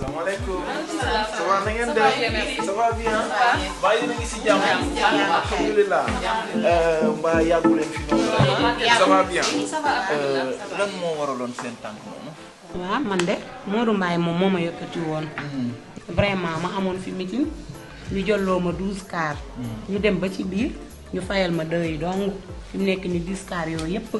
salaamaaleykum. ça va na ngeen def. ça va bien. mbaa yéen a ngi si jàmm. alhamdulilah. mbaa yàggu leen fi noonu. ça va bien. lan moo waraloon seen tànk noonu. waaw man de Modou Mbaye moom moo ma yëkkati woon. vraiment ma amoon fi meeting ñu jëlloo ma 12 car. ñu dem ba ci biir ñu fayal ma 2 yi donc fi mu nekk ni 10 car yooyu yëpp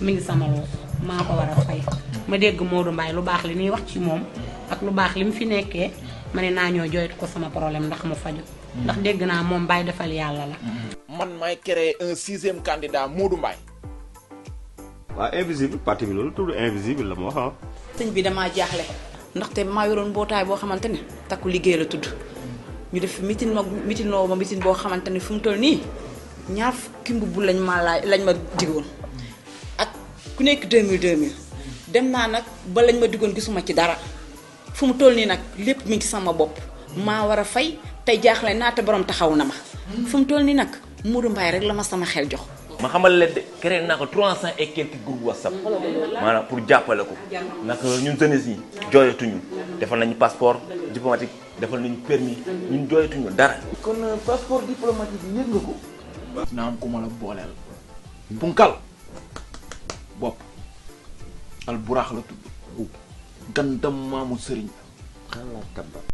mi ngi sama loos maa ko war a fay. ma dégg Modou Mbaye lu baax li ñuy wax ci moom ak lu baax li mu fi nekkee ma ne naa ñoo joytu ko sama problème ndax mu faju ndax dégg naa moom Baye defal yàlla la. man may créer un 6e candidat Modou Mbaye. waaw invisible parti bi loolu tudd invisible la moo xam. sëñ bi damaa jaaxle ndaxte maa yoroon mbootaay boo xamante ne takku liggéey la tudd ñu def mitin boo xamante ne fu mu toll nii ñaar fukki mbubb lañ ma digoon ak ku nekk 2000 dem naa nag ba lañ ma digoon gisuma ci dara fu mu toll nii nag lépp mi ngi sama bopp maa war a fay tey jaaxle naa te borom taxaw na ma fu mu toll nii nag Modou Mbaye rek la ma sama xel jox. ma xamal leen de créé naa ko 300 et quelques groupes WhatsApp maanaam pour jàppale ko nag ñun jeunesse yi jooyatuñu defal nañu passeport diplomatique defal nañu permis ñun jooyatuñu dara. kon passeport diplomatique yi yëg nga ko. naa am ku ma la booleel. punkal bopp al buraax la tudd. gandam maamu sëriñ.